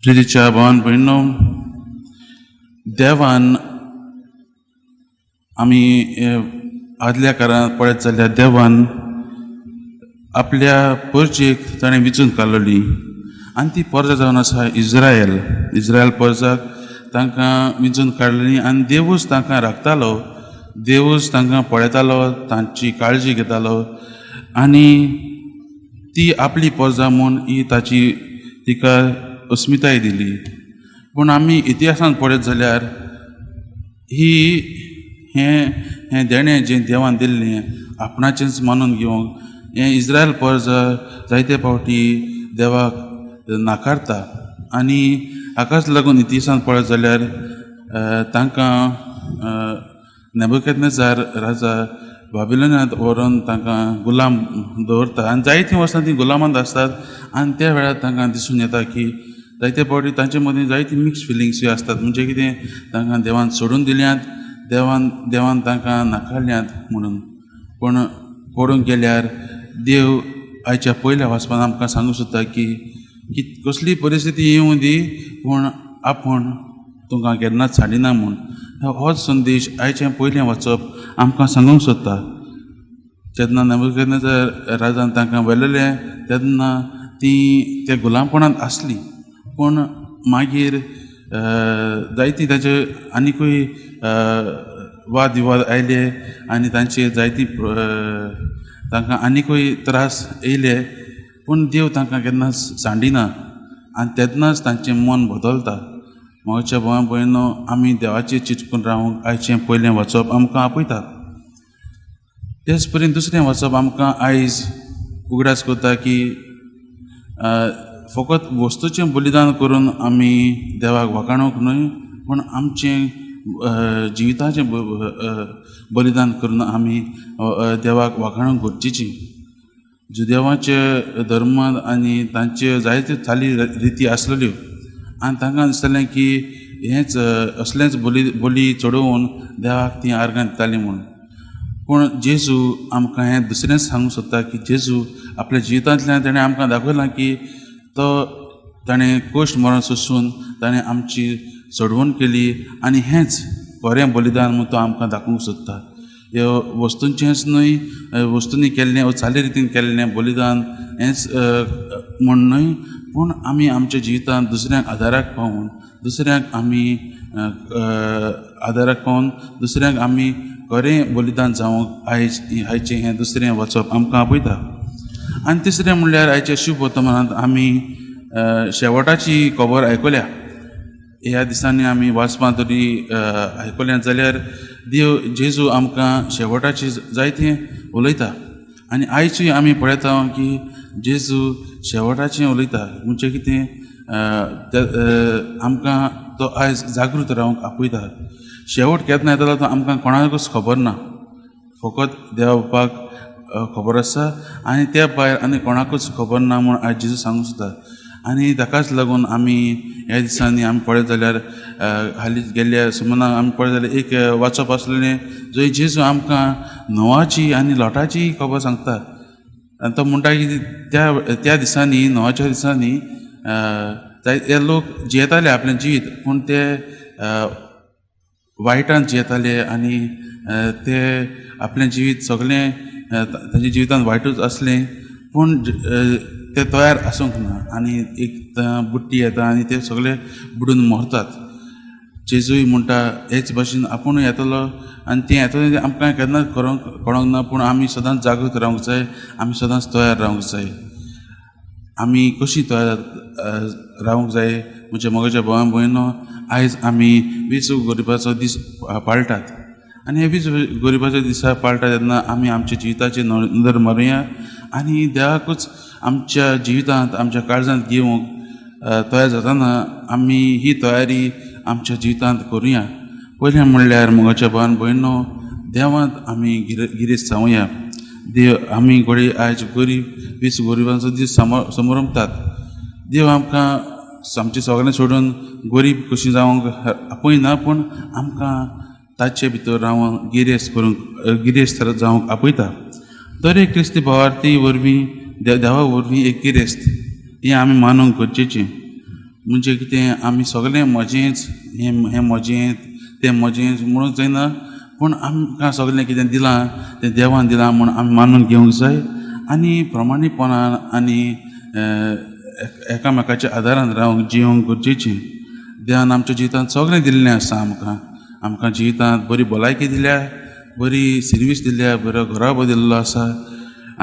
प्रितीच्या भावान भयणो, देवान आमी आदल्या काळांत पळयत जाल्यार देवान आपल्या परजेक ताणें विचून काडलेली आनी ती परजा जावन आसा इज्रायल. इज्रायल परजाक तांकां विंचून काडलेली आनी देवूच तांकां राखतालो, देवूच तांकां पळयतालो, तांची काळजी घेतालो आनी ती आपली परजा म्हूण ही ताची तिका अस्मिताय दिली. पूण आमी इतिहासान पळयत जाल्यार ही हें हें देणें जें देवान दिल्लें आपणाचेंच मानून घेवंक हें इज्रायल परजा जायते फावटी देवाक नाकारता आनी हाकाच लागून इतिहासान पळयत जाल्यार तांकां नेबुकदनेजार राजा बाबिलोनांत व्हरोन तांकां गुलाम दवरता आनी जायतीं वर्सां तीं गुलामांत आसतात आनी त्या वेळार तांकां दिसून येता की जायते फावटी तांचे मदीं जायती मिक्स फिलिंग्सूय आसतात. म्हणजे कितें, तांकां देवान सोडून दिल्यात, देवान तांकां नाकारल्यात म्हणून. पूण पळोवंक गेल्यार देव आयच्या पयल्या वाचपान आमकां सांगूंक सोदता की कसली परिस्थिती येवं दी पूण आपूण तुमकां केन्नाच साडिना म्हूण. होच संदेश आयचें पयलें वाचप आमकां सांगूंक सोदता. जेन्ना नेबुकदनेजार राजान तांकां व्हेलेलें तेन्ना ती त्या गुलामपणांत आसली, पूण मागीर जायती ताचे आनिकूय वाद विवाद आयले आनी तांचे जायती तांकां आनिकूय त्रास येयले, पूण देव तांकां केन्नाच सांडिना आनी तेन्नाच तांचें मन बदलता. म्हज्या भावा भयणो, आमी देवाचेर चिटकून रावूंक आयचें पयलें वाचप आमकां आपयता. तेच परी दुसरें वाचप आमकां आयज उगडास करता की फकत वस्तूचें बलिदान करून आमी देवाक वाखाणूंक न्हय, पूण आमचें जिविताचें बलिदान करून आमी देवाक वाखाणूंक गरजेचें. जुदेवाचे धर्मान आनी तांच्यो जायत्यो चाली रिती आसलेल्यो आनी तांकां दिसतालें की हेंच असलेंच बली चडोवन देवाक ती आर्गां दितालीं म्हूण. पूण जेजू आमकां हें दुसरेंच सांगूंक सोदता की जेजू आपल्या जिवितांतल्यान ताणें आमकां दाखयलां की तो ताणें कश्ट मरण सोसून ताणें आमची सोडवण केली आनी हेंच खरें बलिदान म्हूण तो आमकां दाखोवंक सोदता. ह्यो वस्तूंचेंच न्हय, वस्तूंनी केल्लें वा चाली रितीन केल्लें बलिदान हेंच म्हूण न्हय, पूण आमी आमच्या जिवितांत दुसऱ्यांक आदाराक पावून दुसऱ्यांक आमी आदाराक पावून दुसऱ्यांक आमी खरें बलिदान जावंक आयज आयचें हें दुसरें वचप आमकां आपयता. आनी तिसरें म्हणल्यार आयच्या शुभ वर्तमानांत आमी शेवटाची खबर आयकल्या. ह्या दिसांनी आमी वाचपां तरी आयकल्या जाल्यार देव जेजू आमकां शेवटाची जायतें उलयता आनी आयजूय आमी पळयता की जेजू शेवटाचें उलयता. म्हणजे कितें, आमकां तो आयज जागृत रावंक आपयता. शेवट केन्ना येतलो तो आमकां कोणाकूच खबर ना, फकत देवा बापाक खबर आसा आनी त्या भायर आनी कोणाकूच खबर ना म्हूण आयज जेजू सांगूंक सोदता. आनी ताकाच लागून आमी ह्या दिसांनी आमी पळयत जाल्यार हालींच गेल्ल्या सुमनाक आमी पळयत जाल्यार एक वाचप आसलेलें जंय जेजू आमकां नोवाची आनी लोटाची खबर सांगता. आनी तो म्हणटा की त्या दिसांनी नोवाच्या दिसांनी हे लोक जियेताले आपलें जिवीत, पूण ते वायटान जियेताले आनी ते आपलें जिवीत सगळें तांच्या जिवितान वायटूच आसलें, पूण ते तयार आसूंक ना आनी एक बुट्टी येता आनी ते सगळे बुडून मरतात. जेजूय म्हणटा हेच भाशेन आपुणूय येतलो आनी तें येतलें आमकां केन्नाच कळोंक ना, पूण आमी सदांच जागृत रावंक जाय, आमी सदांच तयार रावंक जाय. आमी कशी तयार रावंक जाय म्हणजे म्हज्या भावा भयणो, आयज आमी वीस गरिबाचो दीस पाळटात आनी हे 20 गरिबाच्या दिसा पाळटा तेन्ना आमी आमच्या जिविताचेर नदर मारुया आनी देवाकूच आमच्या जिवितांत आमच्या काळजांत घेवंक तयार जाताना आमी ही तयारी आमच्या जिवितांत करुया. पयलें म्हणल्यार मोगाच्या भावान भयणो, देवांत आमी गिरेस्त जावया. देव आमी घडये आयज गरीब 20 गरिबांचो दीस समरंभतात. देव आमकां आमचें सगळें सोडून गरीब कशी जावंक आपयना, पूण आमकां ताचे भितर रावन गिरेस्त करूंक गिरेस्त जावंक आपयता. दर एक क्रिस्ती भावार्थी वरवीं देवा वरवीं एक गिरेस्त हें आमी मानूंक गरजेचें. म्हणजे कितें आमी सगळें म्हजेंच, हें हें म्हजें तें म्हजेंच म्हणूंक जायना, पूण आमकां सगळें कितें दिलां तें देवान दिलां म्हूण आमी मानून घेवंक जाय आनी प्रमाणीपणान आनी एकामेकाच्या आदारान रावंक जियोंक गरजेचें. देवान आमच्या जिवितांत सगळें दिल्लें आसा. आमकां आमकां जिवितांत बरी भलायकी दिल्या, बरी सिर्वीस दिल्या, बरो घराबो दिल्लो आसा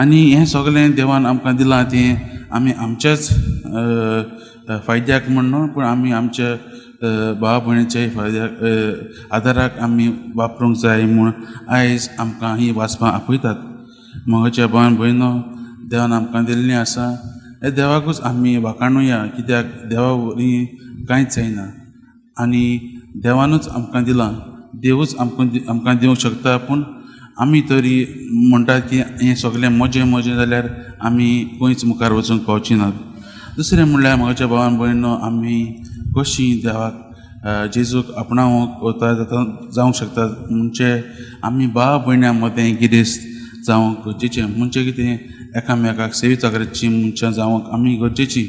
आनी हें सगळें देवान आमकां दिलां तें आमी आमच्याच फायद्याक म्हण न्हू, पूण आमी आमच्या भाव भयणीच्या फायद्याक आदाराक आमी वापरूंक जाय म्हूण आयज आमकां ही वाचपां आपयतात. मोगाच्या भावान भयणो, देवान आमकां दिल्लें आसा हे देवाकूच आमी वाखाणुया, कित्याक देवा वरी कांयच जायना आनी देवानूच आमकां दिलां, देवूच आमकां आमकां दिवंक शकता. पूण आमी तरी म्हणटात की हें सगळें म्हजें म्हजें जाल्यार आमी खंयच मुखार वचूंक पावची नात. दुसरें म्हणल्यार म्हज्या भावान भयणो, आमी कशी देवाक जेजूक आपणावंक वता जाता जावंक शकता म्हणजे आमी भाव भयण्यां मदें गिरेस्त जावंक गरजेचें. म्हणजे कितें एकामेकाक सेवी चाकरेची मनशां जावंक आमी गरजेची.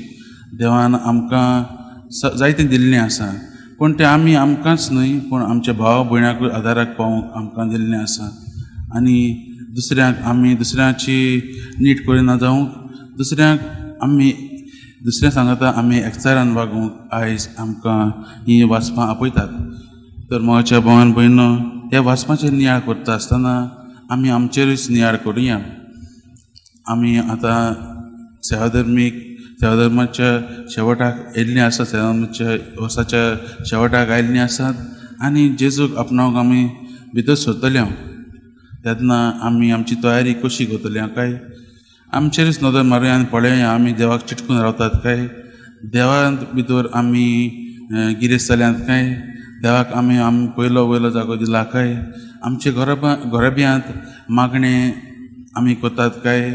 देवान आमकां जायतें दिल्लें आसा, पूण तें आमी आमकांच न्हय पूण आमच्या भाव भयणाकूय आदाराक पावोवंक आमकां दिल्लें आसा. आनी दुसऱ्यांक आमी दुसऱ्यांची नीट करिना जावंक, दुसऱ्यांक आमी दुसऱ्या सांगता आमी एकचारान वागूंक आयज आमकां ही वाचपां आपयतात. तर म्हज्या भावान भयणो, ह्या वाचपाचेर नियाळ करता आसतना आमी आमचेरूच नियाळ करुया. आमी आतां सेवाधर्मीक सेवाधर्माच्या शेवटाक येयल्लीं आसा, सेवाधर्माच्या वर्साच्या शेवटाक आयिल्लीं आसात आनी जेजूक आपणावंक आमी भितर सरतले तेन्ना आमी आमची तयारी कशी करतले काय आमचेरूच नदर मारुया आनी पळोवया आमी देवाक चिटकून रावतात काय, देवांत भितर आमी गिरेस्त जाल्यात काय, देवाक आमी आमी पयलो वयलो जागो दिला काय, आमचे घराब्यांत मागणें आमी करतात काय,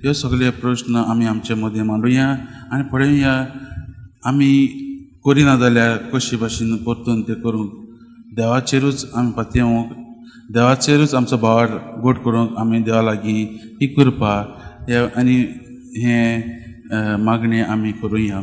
ह्यो सगळे प्रस्न आमी आमचे मदीं मांडुया आनी पळोवया आमी करिना जाल्यार कशे भाशेन परतून तें करूंक देवाचेरूच आमी पातयेवंक, देवाचेरूच आमचो भावार गोड करूंक आमी देवा लागीं ही कृपा हे आनी हें मागणें आमी करुया.